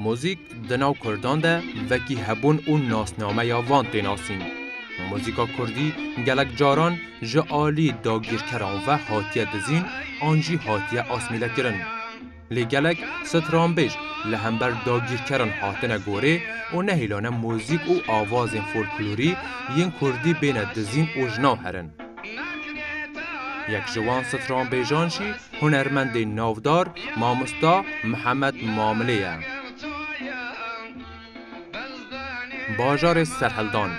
Muzîk di nav Kurdan de wekî hebûn û nasnameya wan tê nasîn. Muzîka Kurdî gelek caran ji alî dagîrkeran ve hatiye dizîn an jî hatiye asmîlekirin. Lê gelek stranbêj li hember dagîrkeran hatine gorê û nehêlane muzîk û awazên folklorî yên Kurdî bêne dizîn û ji nav herin. Yek ji wan stranbêjan jî hunermendê navdar mamosta Mihemed Mamilê ye. Bajarê Serhildan,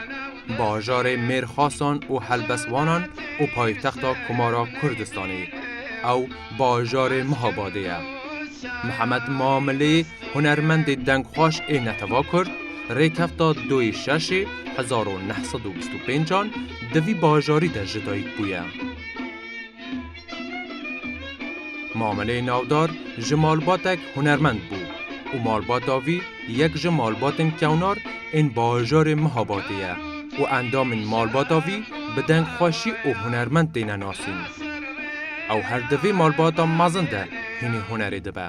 bajarê mêrxasan û helbestvanan û paytexta Komara Kurdistanê, ew bajarê Mihabadê ye. Mihemed Mamilê hunermendê dengxweş ê netewa Kurd, rêkefta doyê şeşê 1925 an di vî bajarî de ji dayik bûye. Mamilê navdar ji malbatek hunermend bû û malbata wî yek ji malbatên kewnar ên bajarê Mihabadê ye û endamên malbata wî bi dengxweşî û hunermend têne nasîn. Ew her di vê malbata mezin de hînî hunerê dibe.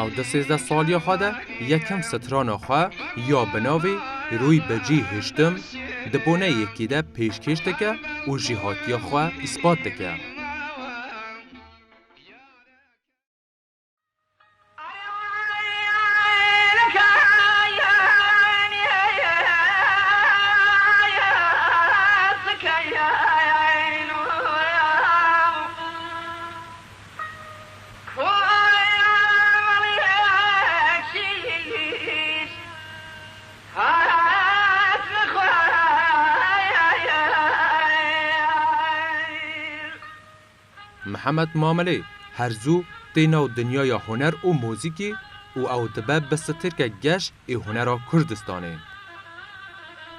Ew di 13 saliya xwe de yekem strana xwe ya bi navê Rûy bi cî hiştim di boneyekî de pêşkêş dike û jêhatiya xwe îspat dike. Mihemed Mamilê her zû tê nav dinyaya huner û muzîkê û ew dibe bi stêrkek geş ê hunera Kurdistanê.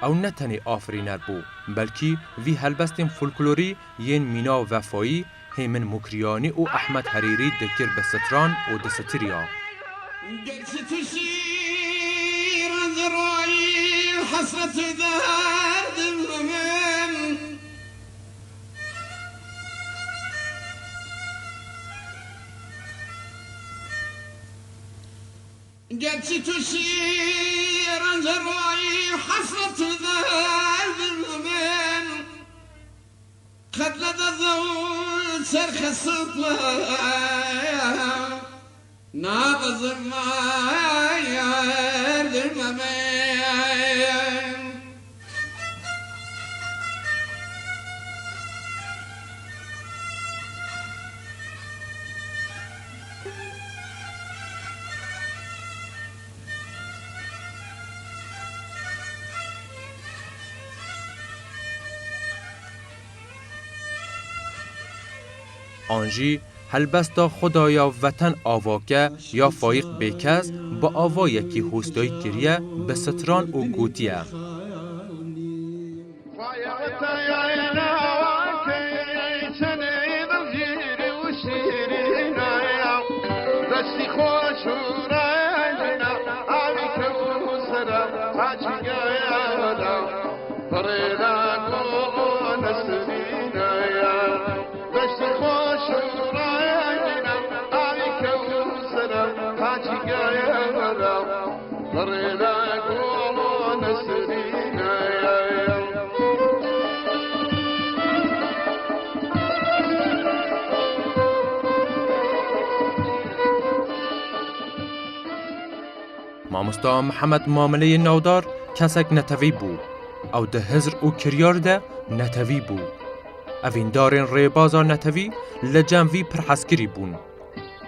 Ew ne tenê afirîner bû, belkî vî helbestên folklorî yên mîna Vefayî, Hêmin Mukriyanî û Ehmed Herîrî dikir bi stran û disitiriya. گەرچی تووشی ڕەنجەڕۆیی حەسرەت و دەردم من قەت لە دەزە و چەرخە سوپە نابەزم مەردم من. An jî helbesta Xwedaya Veten Avake ya Faîq Bêkes bi avayekî hostayî kiriye bi stran û gotiye. Mamosta Mihemed Mamileyê navdar kesek netewî bû. Ew di hizr û kiryar de netewî bû. Evîndarên rêbaza netewî li cem vî pir hezkirî bûn.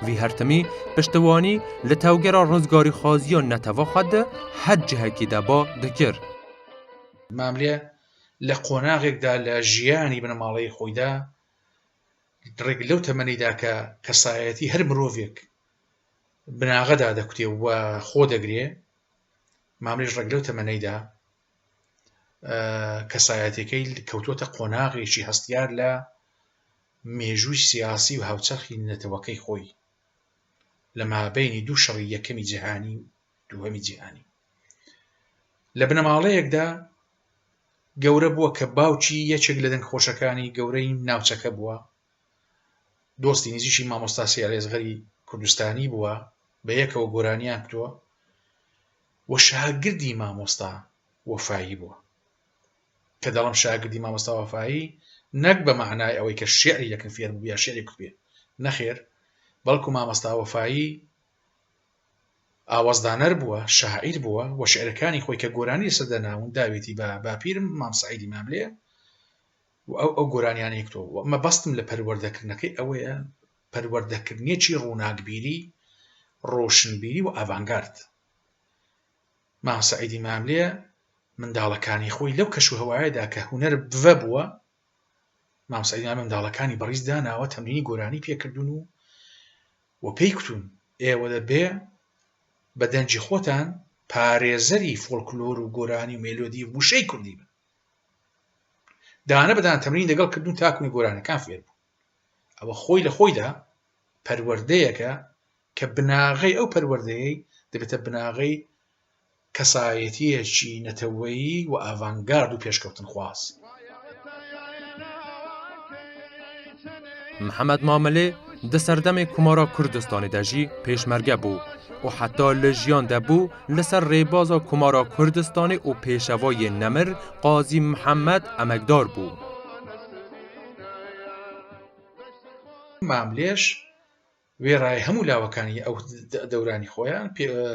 Vî her timî piştewanî li tevgera rizgarîxwaziya netewa xwe di her cihekî de ba dikir. ماملێ لە قۆناغێکدا لە ژیانی بنەماڵەی خۆیدا ڕێک لەو تەمەنەیدا کە کەسایەتی هەر مرۆڤێک بناغەدا دەکوتێ و خۆ دەگرێ ماملێش ڕێک لەو تەمەنەیدا کەسایەتەکەی کەوتووەتە قۆناغێکی هەستیار لە مێژووی سیاسی و هاوچەرخی نەتەوەکەی خۆی لە مابەینی دوو شەڕی یەکەمی جیهانی و دووهەمی جیهانی. لە بنەماڵەیەکدا گەورە بووە کە باوکی یەکێک لە دەنگخۆشەکانی گەورەی ناوچەکە بووە، دۆستی نزیکی مامۆستا سەید ئەسغەری کوردستانی بووە، بە یەکەوە گۆرانیان کوتووە و شاگردی مامۆستا وەفایی بووە. کە دەڵێم شاگردی مامۆستا وەفایی نەک بە مەعنای ئەوەی کە شیعری لەکن فێر بوو یا شیعری کوتبێ، نەخێر، بەڵکو مامۆستا وەفایی ئاوازدانەر بووە، شاعیر بووە و شیعرەکانی خۆی کە گۆرانی لەسەر داناون داوێتی بە باپیرم مام سەعیدی ماملێ و ئەو ئەو گۆرانیانەی کوتووە و مەبەستم لە پەروەردەکردنەکەی ئەوەیە پەروەردەکردنێکی ڕووناکبیری، ڕۆشنبیری و ئاڤانگارد. مام سەعیدی ماملێ منداڵەکانی خۆی لەو کەشوهەوایەدا کە هونەر بڤە بووە، مام سەعیدی ماملێ منداڵەکانی بەڕیز داناوە، تەمرینی گۆرانی پێکردوون و و پێی کوتوون ئێوە دەبێ بە دەنگی خۆتان پارێزەری فۆلکلۆر و گۆرانی و مێلۆدی و وشەی کوردی بن. دانە بە دانە تەمرینی لەگەڵ کردوون تاکوو گۆرانیەکان فێر بوون. ئەوە خۆی لە خۆیدا پەروەردەیەکە کە بناغەی ئەو پەروەردەیەی دەبێتە بناغەی کەسایەتییەکی نەتەوەیی و ئاڤانگارد و پێشکەوتنخواز. Mihemed Mamilê di serdemê Komara Kurdistanê de jî pêşmerge bû û heta li jiyan de bû li ser rêbaza Komara Kurdistanê û pêşevayê nemir Qazî Mihemed emekdar bû. ماملێش وێڕای هەموو لاوەکانی ئەو دەورانی خۆیان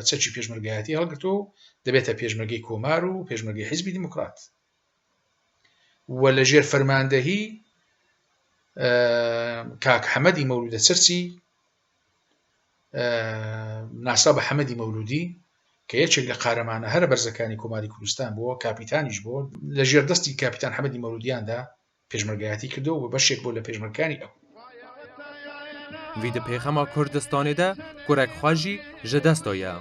چەکی پێشمەرگایەتی هەڵگرتووە و دەبێتە پێشمەرگەی کۆمار و پێشمەرگەی حیزبی دیموکرات و لە ژێر فەرماندەهی کاک حەمەدی مەولودە چرچی ناسرا بە حەمەدی مەولودی کە یەکێک لە قارەمانە هەرە بەرزەکانی کۆماری کوردستان بووە کاپیتانیش بووە لە ژێر دەستی کاپیتان حەمەدی مەولودیاندا پێشمەرگایەتی کردووە و بەشێک بووە لە پێشمەرگەکانی ئەو. Wî di pêxema Kurdistanê de kurek xwe jî ji dest daye.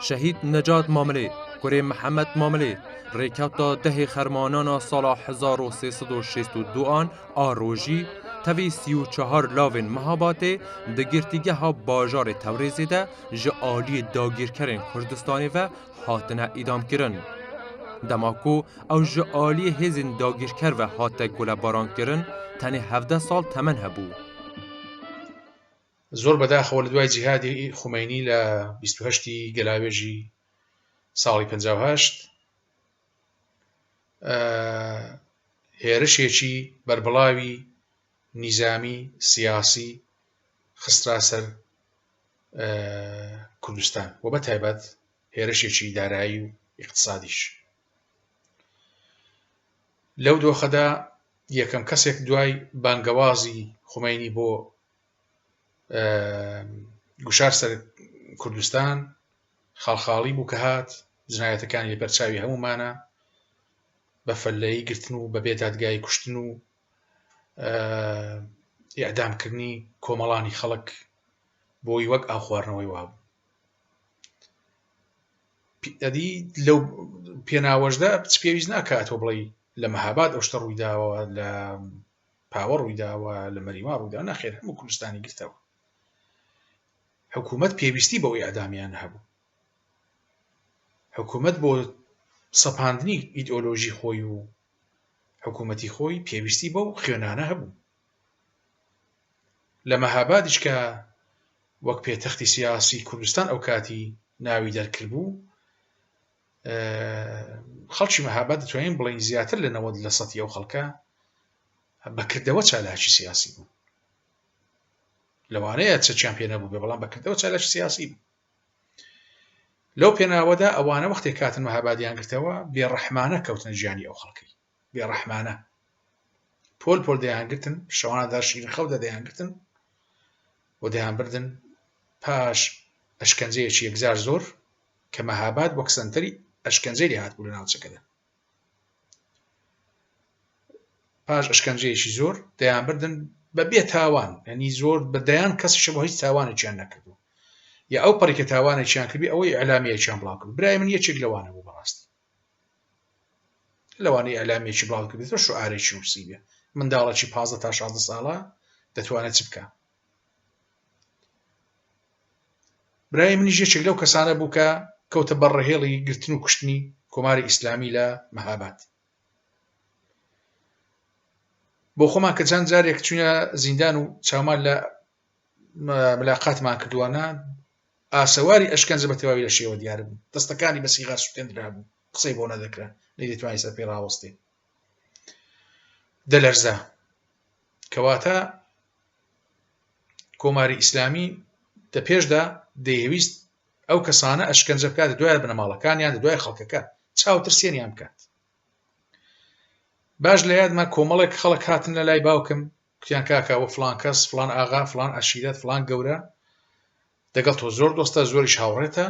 Şehîd Necat Mamilê, kurê Mihemed Mamilê, rêkewta dehê xermanana sala 1362 an a rojî tevî 34 lavên Mehabatê di girtîgeha bajarê Tewrêzê de ji aliyê dagîrkerên Kurdistanê ve hatine îdamkirin. Dema ku ew ji aliyê hêzên dagîrker ve hate gulebarankirin, tenê 17 sal temen hebû. زۆر بەداخەوە لە دوای جیهادی خومەینی لە 28 ی گەلاوێژی ساڵی 58 هێرشێکی بەربڵاوی نیزامی سیاسی خسترا سەر کوردستان و بە تایبەت هێرشێکی دارایی و ئیقتسادیش. لەو دۆخەدا یەکەم کەسێک دوای بانگەوازی خومەینی بۆ گوشار سەر کوردستان خاڵخاڵی بوو کە هات جنایەتەکانی لەبەر چاوی هەموومانە بە فەلەیی گرتن و بە بێ دادگایی کوشتن و ئیعدامکردنی کۆمەڵانی خەڵک بۆی وەک ئاو خواردنەوەی وابوو. ئەدی لەو پێناوەشدا چ پێویست ناکات تۆ بڵێی لە مەهاباد ئەو شتە ڕوویداوە لە پاوە ڕوویداوە لە مەریوان ڕوویداوە نەخێر هەموو کوردستانی گرتەوە حکوومەت پێویستی بەو ئیعدامیان هەبوو حکوومەت بۆ سەپاندنی ئیدئۆلۆژی خۆی و حکوومەتی خۆی پێویستی بەو خوێنانە هەبوو لە مەهابادیش کە وەک پێتەختی سیاسی کوردستان ئەو کاتی ناوی دەرکردبوو خەڵکی مەهاباد دەتوانین بڵێین زیاتر لە 90 لە سەتی ئەو خەڵکە بەکردەوە چالاکی سیاسی بوون لەوانەیە چەکیان پێ نەبوو بێ بەڵام بەکردەوە چالاکی سیاسی بوو لەو پێناوەدا ئەوانە وەختێک کاتن مەهابادیان گرتەوە بێڕەحمانە کەوتنە گیانی ئەو خەڵکەی بێڕەحمانە پۆل پۆل دەیانگرتن شەوانە دا شیرین خەودا دەیانگرتن و دەیانبردن پاش ئەشکەنجەیەکی یەکجار زۆر کە مەهاباد وەک سەنتەری ئەشکەنجەی لێ هاتبوو لە ناوچەکەدا پاش ئەشکەنجەیەکی زۆر دەیانبردن بە بێ تاوان ینی زۆر بە دەیان کەسیشە بۆ هیچ تاوانێکیان نەکردو یا ئەو پەڕی کە تاوانێکیان کردی ئەوەی ئەلامیەکیان بڵاو کرد برای من یەکێک لەوانە بوو بەڕاستی لەوانەیە ئیعلامیەکی بڵاو کردبێتەوە شوعارێکی نووسیبێ. منداڵێکی 15 تا 16 ساڵە دەتوانێت چ بکە. برای منیش یەکێک لەو کەسانە بوو کە کەوتە بەر ڕەهێڵی گرتن و کوشتنی کۆماری ئیسلامی لە مەهاباد. بۆ خۆمان کە چەند جارێک چوینە زیندان و چاومان لە ملاقاتمان کردووانە، ئاسەواری ئەشکەنجە بە تەواوی لە شێوە دیار بوو، دەستەکانی بە سیغار سوتێندرابوو، قسەی بۆ نەدەکرا، نەیدەتوانی سەر پێی ڕاوەستێ، دەلەرزا. کەواتە کۆماری ئیسلامی دە پێشدا دەیەویست ئەو کەسانە ئەشکەنجە بکات دوای بنەماڵەکانیان دوای خەڵکەکە چاوترسێنیان بکات. باش لە یادمە کۆمەڵێک خەڵک هاتن لە لای باوکم کوتیان کاکە ئەوە فڵان کەس فڵان ئاغا فڵان عەشیرەت فڵان گەورە دەگەڵ تۆ زۆر دۆستە زۆریش هاوڕێتە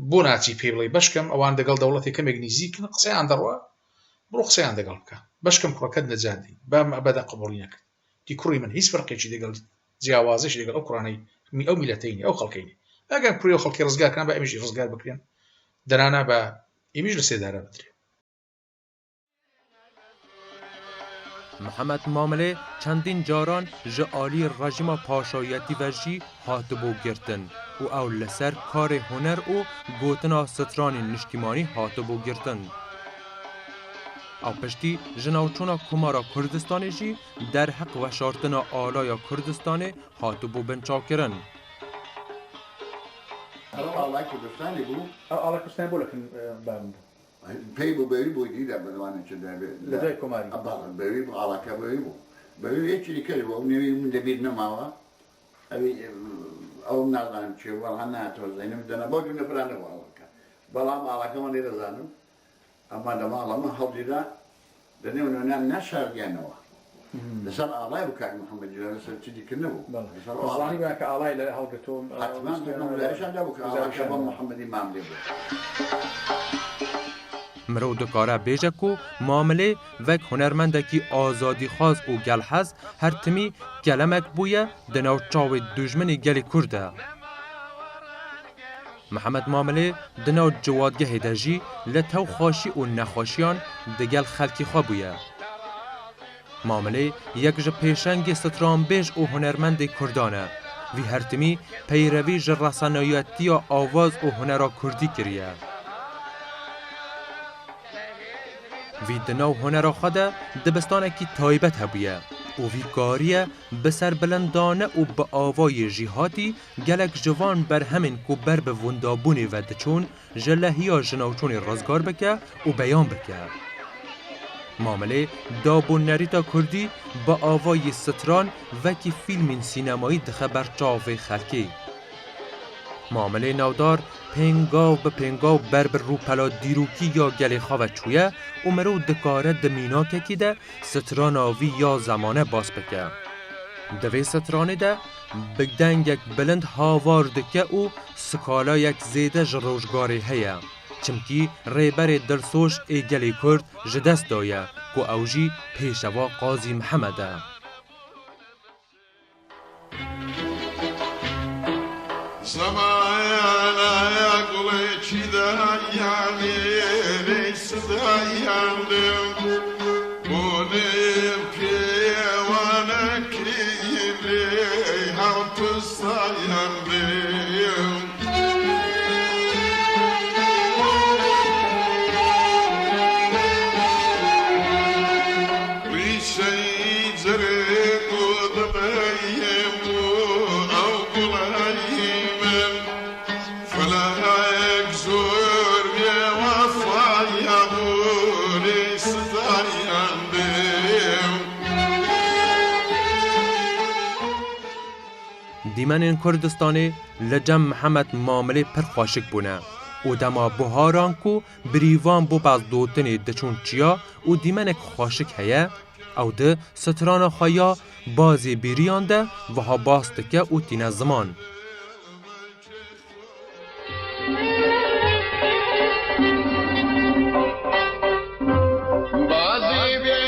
بۆ ناچی پێی بڵێی بەشکەم ئەوان دەگەڵ دەوڵەتی کەمێک نیزیکن قسەیان دەڕوا بڕۆ قسەیان دەگەڵ بکە بەشکەم کوڕەکەت نەجات دەین بام ئەبەدەن قبوڵی نەکرد دی کوڕی من هیچ فەرقێکی دەگەڵ جیاوازیش دەگەڵ ئەو کوڕانەی ئەو میلەتەی نیە ئەو خەڵکەی نیە ئەگەر کوڕی ئەو خەڵکی ڕزگار کران با ئەمیش ڕزگار بکرێن دەرانا بە ئیمیش لە سێدارە بدرێ. محەمەد ماملێ چەندین جاران ji aliyê rejîma paşayetî ve jî hatibû girtin û ew li ser karê huner û gotina stranên niştîmanî hatibû girtin. Ew piştî ji navçûna Komara Kurdistanê jî derheq weşartina alaya Kurdistanê hatibû binçavkirin. ئەو ئاڵای کوردستانی بوو. ئەو ئاڵای کوردستانی بۆ لە کن بابم بوو؟ پێی بوو بەوی بوو دیرە بەدوانە چ دەبێ لە دوای کۆماری. بەڵێ بەوی بوو ئاڵاکە بەوی بوو بەوی یەکی دیکەش بوو ئەو نێوی من لەبیر نەماوە ئەوی ئەوم نازانم کێ بوو بەڵام نایەتەوە زەینم دەنا بەو دوو نەفرە نەبوو ئاڵاکە بەڵام ئاڵاکەمان لێ دەزانم ئەمە لە ماڵەمە هەڵگیرا لە نێو نوێنان نەشاردیانەوە لەسەر ئاڵای بوو کاک محەممەد جلال لەسەر چی دیکە نەبوو لەسەر ئەو ئاڵا زانیبان کە ئاڵای لە هەڵگرتووە حەتمان حەتمان گوزارشیان دابوو کە ئاڵاکە بۆ محەممەدی ماملێ بوو. Mirov dikare bêje ku Mamilê wek hunermendekî azadîxwaz û gelhez her timî kelemek bûye di nav çavê dijminê gelê Kurd de. Mihemed Mamilê di nav ciwatgehê de jî li tew xweşî û nexweşiyan digel xelkê xwe bûye. Mamilê yek ji pêşengê stranbêj û hunermendê Kurdan e. Wî her timî peyrevî ji resenayetiya awaz û hunera Kurdî kiriye. Wî di nav hunera xwe de dibistanekî taybet hebûye û wî kariye bi serbilindane û bi avayê jîhatî gelek ji van berhemên ku ber bi windabûnê ve diçûn ji lehiya jinavçûnê rizgar bike û beyan bike. Mamilê dabû nerîta Kurdî bi avayê stran wekî fîlmên sînemayî dixe ber çavê xelkê. Mamilê navdar pêngav bi pêngav ber bi rûpela dîrokî ya gelê xwe ve çûye û mirov dikare di mînakekî de strana wî ya zemane bas bike. Di vê stranê de bi dengek bilind havar dike û skalayek zêde ji rojgarê heye. Çimkî rêberê dilsoz ê gelê Kurd ji dest daye ku ew jî pêşewa Qazî Mihemed e. زەمانە گوڵێکی دایانێ سدایاندم بۆنێم پێوانەکەی لێ هەڵپسایاندم. ڕیشەی جەرگ و دڵەیم و ئەو گوڵەی من فەلەک زۆر بێوەفایە بوو لێی ستایاندم. Dîmenên Kurdistanê li cem Mihemed Mamilê pir xweşik bûne û dema buharan ku birîvan bo bezdotinê diçûn çiya û dîmenek xweşik heye, ew di strana xwe ya bazê bîriyan de wiha bas dike û tîne ziman. بازی بێ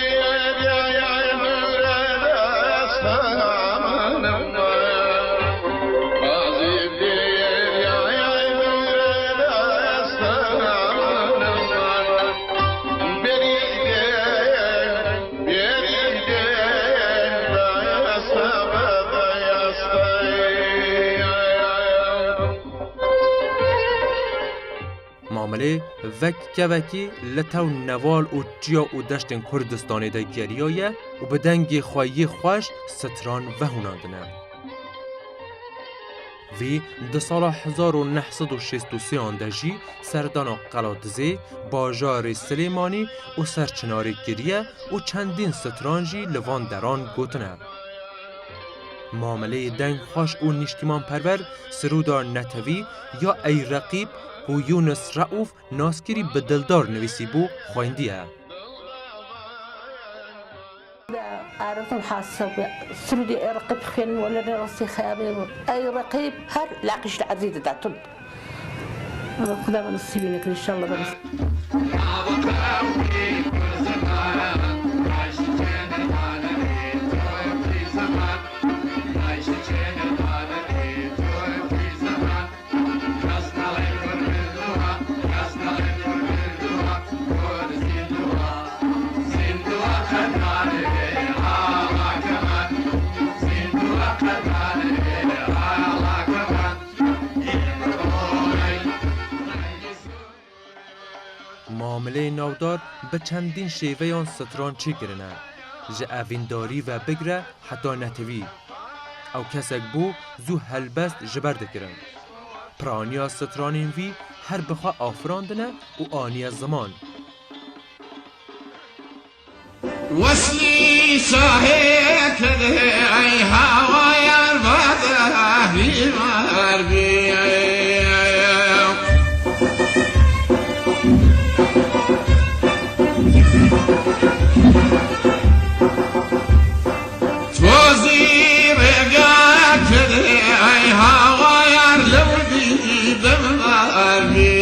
ماملێ وەک kevekî li tew newal û çiya û deştên Kurdistanê de geriyaye û bi dengê xwe yê xweş stran vehûnandine. Wî di sala 1963 an de jî serdana Qeladizê, bajarê Silêmanî û Serçinarê kiriye û çendîn stran jî li van deran gotine. Mameleyê deng xweş û nîştîmanperwer sirûda netewî ya Ey Reqîb ku Yûnis Reûf naskirî bi Dildar nivîsîbû xwendiye. ئارەزوم حاسە بێ سرودی ئەی ڕەقیب بخوێنمەوە لە ڕاستی خەیاڵی ئەی ڕەقیب هەر لاقیش لە عەرزی دەدا توند خودا بە نسیبی نەکرد ئینشاڵڵا بە نسیبی. ماملەی ناودار بە چەندین شێوەیان ستران چێکردنە، ji evîndarî ve bigre heta netewî. Ew kesek bû zû helbest ji ber dikirin. Piraniya stranên wî her bi xwe afirandine û aniye ziman. وەسلی ساهێکەی هاوایان بەدەهیمار بێ. تۆزی ڕێگاکەی هاوایان لەو دیدەمار بێ.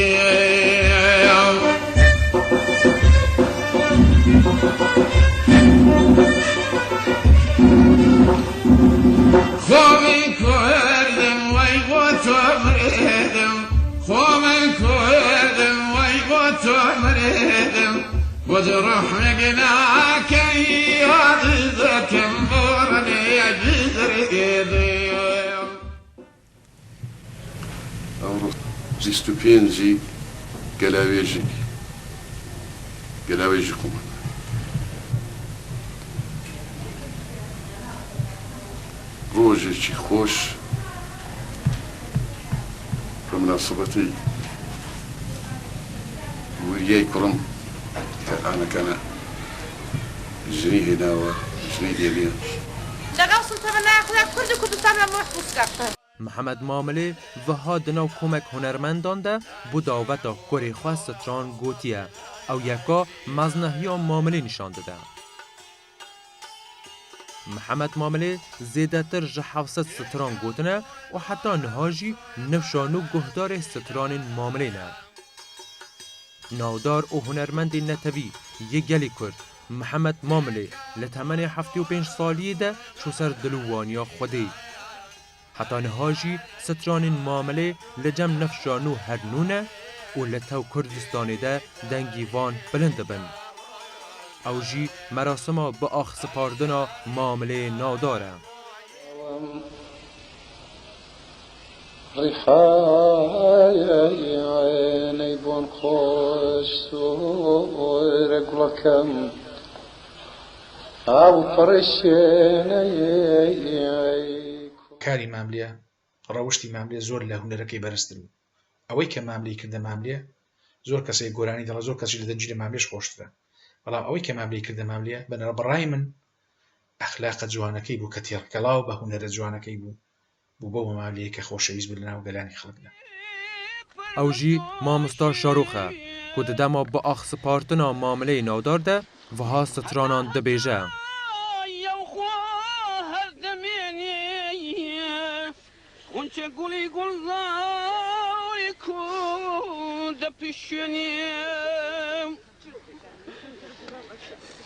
خۆمی کوردم وەی بۆ تۆ مردم، خۆمن کوردم وەی بۆ تۆ مردم، بۆ ڕەحمێک ناکەی یادەکەم بۆ ڕنێ بزرێدم. ئەمڕۆ 25ی گەلاوێژی گەلاوێژی خۆمان ڕۆژێکی خۆش بە مناسبەتی وریای کوڕم کە ئانەکانە ژنی هێناوە ژنی دێنێ. لەگەڵ سوتەمەنای خودا کورد و کوردستان بە مەحفوز کە. Mihemed Mamilê wiha di nav komek hunermendan de bo daweta kurê xwe stran gotiye. Ew yeka meznahiya Mamilê nîşan dide. Mihemed Mamilê zêdetir ji 700 stran gotine û heta niha jî nifşa nû guhdarê stranên Mamilê ne. Navdar û hunermendê netewî yê gelê Kurd Mihemed Mamilê li temenê 75 saliyê de çû ser dilûwaniya Xwedê. Heta niha jî stranên Mamilê li cem nifşa nû her nû ne û li tew Kurdistanê de dengê wan bilind dibin. Ew jî merasima bi axsipardina Mamilê navdar e. ڕیحای عێنەی بۆن خۆش سوورە گوڵەکەم ئاو پەڕشێنەی. کاری ماملێ، ڕەوشتی ماملێ زۆر لە هونەرەکەی بەرزتر بوو. ئەوەی کە ماملێی کردە ماملێ، زۆر کەسێک گۆرانی دەڵێ، زۆر کەسیش لە دەنگی لە ماملێش خۆشترە. بەڵام ئەوەی کە ماملێی کردە ماملێ، بە ڕای من ئەخلاقە جوانەکەی بوو کە تێکەڵاو بە هونەرە جوانەکەی بوو، بوو بەو ماملێیە کە خۆشەویست بوو لەناو گەلانی خەڵکدا. Ew jî mamosta Şarox e ku di dema bi axsipartina Mamileyê navdar de wiha stranan dibêje.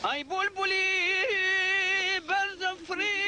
ئەی بولبولی بەرزەفری